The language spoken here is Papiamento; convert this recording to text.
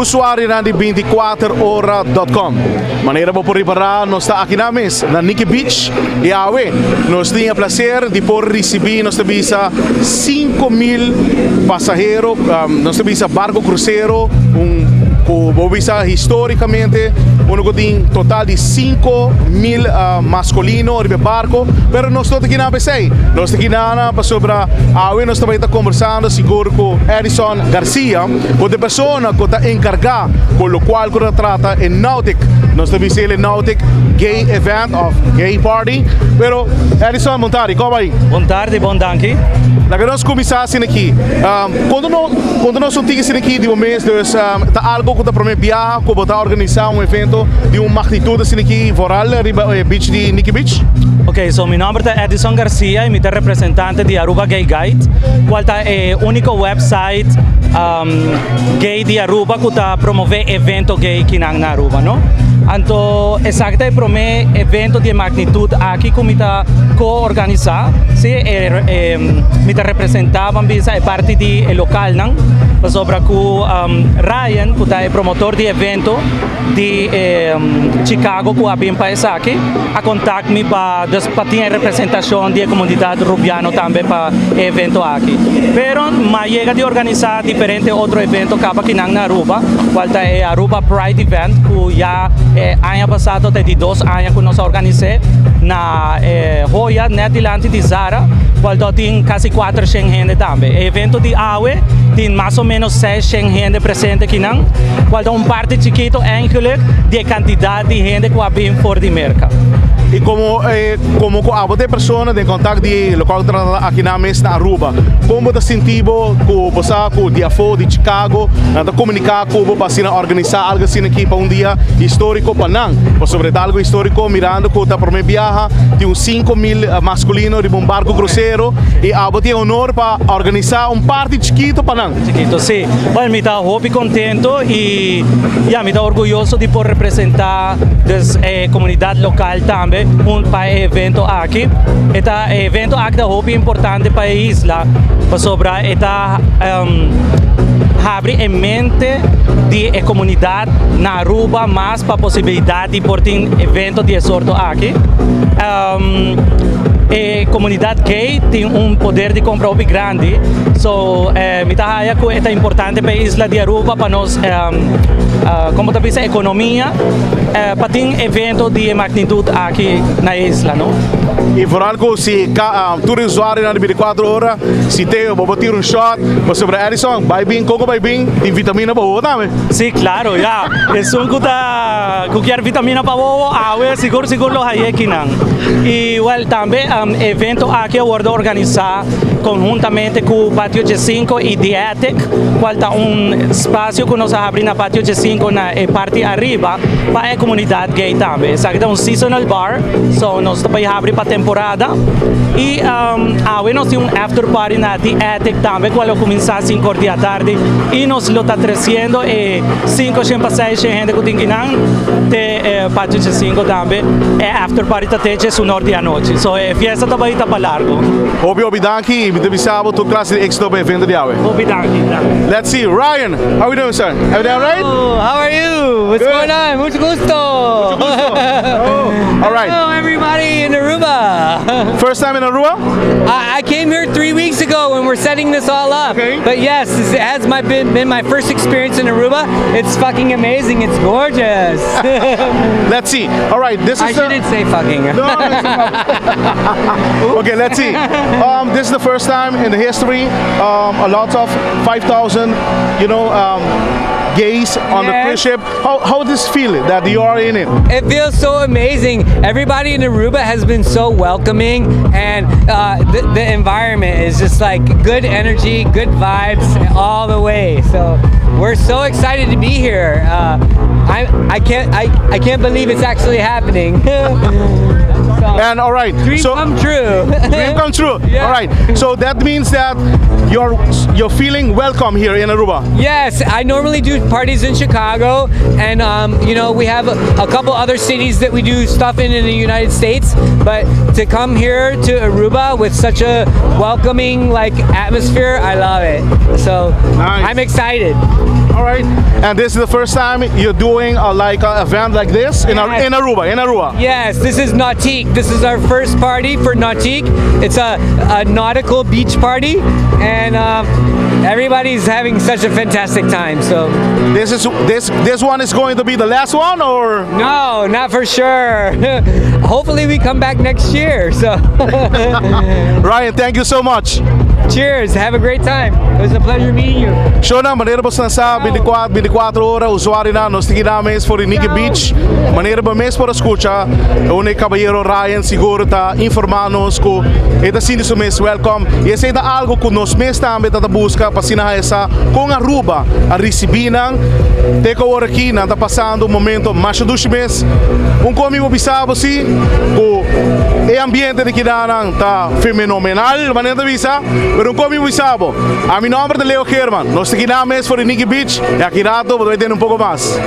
Usuarionan di 24ora.com. Manera bo por ripará, nos ta aki na mes, na Nikki Beach, i awe nos tin e plaser di por risibí, nos ta bisa, 5,000 pasahero, nos ta bisa barko krusero, un ku bo bisa histórikamente unu ku tin total di 5,000 maskulino riba e barko, pero nos no ta kina p'esei, nos ta kina pasobra awe nos ta bai ta kombersando sigur ku Edison Garcia, ku ta e persona ku ta enkargá ku lokual ku ta trata e Nautic, nos ta bisa el e Nautic Gay Event òf Gay Party. Pero Edison, bon tardi, kòm bai? Bon tardi, bon danki. Laga nos kuminsá asina aki. Konta no, konta nos un tiki asina aki di bo mes, dus ta algu ku ta promé biaha ku bo ta organisá un evento di un magnitut asina aki vooral riba e beach di Nikki Beach? Ok, so mi nòmber ta Edison Garcia i mi ta representante di Aruba Gay Guide, kual ta e úniko website gay di Aruba ku ta promové evento gay kinan na Aruba, no. Anto esaki ta e promé evento di e magnitut aki ku mi ta ko-organisá, si, e mi ta representá ban bisa e parti di e lokalnan, pasobra ku Ryan ku ta e promotor di evento di Chicago ku a bin pa esaki a kontak mi pa dus pa tin e representashon di e komunidat rubiano tambe pa e evento aki. Pero m'a yega di organisá diferente otro evento kaba kinan na Aruba, kual ta e Aruba Pride Event ku ya e aña pasá ta e di dos aña ku nos a organis'é na e Hoya nèt dilanti di Zara, kual ta tin kasi 400 hende tambe. E evento di awe tin mas o ménos 600 hende presente kinan, kual ta un parti chikito eigenlijk di e kantidat di hende ku a bin for di Merka. I komo komo ku abo ta e persona den kontak di lokual ku ta trata aki nan mes na Aruba, kon bo ta sinti bo ku bo sa ku di afó di Chicago nan ta komuniká ku bo pa asina organisá algu asina aki pa un dia históriko pa nan? Pasobra e ta algu históriko mirando ku ta promé biaha tin un 5,000 maskulino riba un barku krusero i abo tin e honor pa organisá un parti chikito pa nan. Chikito, sí. Bueno, mi ta hopi contento y ya, mi ta orguyoso di por representa dus e comunidad local tambe un pa e evento aki. E ta e evento aki ta hopi importante pa e isla pasobra e ta habri e mente di e comunidad na Aruba mas pa posibilidad di por tin evento di e sorto aki. E comunidad gay tin un poder di compra hopi grandi, so mi ta haya cu e ta importante pa e isla di Aruba pa nos como ta bisa economia pa tin evento di e magnitud aki na e isla, no. Y vooral cu si tur e usuarionan di 24 ora si te bo por tira un shot pasobra Edison bay bin coco bay bin tin vitamina pa bobo tambe. Si claro ya esun cu ta cu kier vitamina pa bobo awe sigur sigur lo haye kinan. Y well tambe evento aki a wordo organisa conhuntamente cu Patio 85 y The Attic, cual ta un espacio cu nos a habri na Patio 85 na e parti ariba pa e comunidad gay tambe. Esaki ta un seasonal bar, so nos ta bay habri pa temporada y awe nos tin un after party na The Attic tambe cual lo cuminsa 5 or di atardi y nos lo ta treciendo e 5 shen pa 6 shen hende cu tin kinan te Patio 85 tambe. E after party ta te djes un or di anochi, so e fiesta ta bai ta pa largo. Hopi hopi danki y mi ta bisa bo tur clase di exito pa e evento di awe. Hopi danki, danki. Let's see, Ryan, how we doing, sir? Everything alright? Hello, how are you? What's Good. going on? Mucho gusto. Mucho gusto. Oh, all right. Hello, everybody in Aruba. First time in Aruba? I came here 3 weeks ago when we're setting this all up. Okay. But yes, this has been my first experience in Aruba. It's fucking amazing. It's gorgeous. Let's see. All right, this is I shouldn't say fucking. No, it's okay, let's see. This is the first time in the history, a lot of 5,000 gays on the cruise ship. How does this feel that you are in it? It feels so amazing. Everybody in Aruba has been so welcoming, and the environment is just like good energy, good vibes all the way. So we're so excited to be here. I can't believe it's actually happening. So, And all right, dream so come true. Dream come true. Yeah. All right. So that means that you're feeling welcome here in Aruba. Yes, I normally do parties in Chicago, and we have a couple other cities that we do stuff in the United States. But to come here to Aruba with such a welcoming, like, atmosphere, I love it. So Nice. I'm excited. All right. And this is the first time you're doing a, like, a event like this in Aruba, in Aruba? Yes, this is Nautique. This is our first party for Nautique. It's a nautical beach party, and everybody's having such a fantastic time. So This one is going to be the last one, or? No, not for sure. Hopefully, we come back next year. So Ryan, thank you so much. Cheers. Have a great time. It was a pleasure meeting you. Show na manera bo sa 24 24 ora usuario na nos tin mes for Nikki Beach. Manera bo mes por scucha e cabayero Ryan sigur ta informa nos cu e ta sinti su mes welcome y esey ta algo cu nos mes tambe ta busca pa asina esa con Aruba a ricibi nan te cu awor aki nan ta pasando un momento mas dushi mes. Un cos mi por bisa bo si cu e ambiente di akinan ta fenomenal, manera ta bisa, pero un cos mi por bisa bo. Ami nomber ta Leo Herman. Nos ta aki mes for Nikki Beach y aki rato bo ta bay tende un poco mas.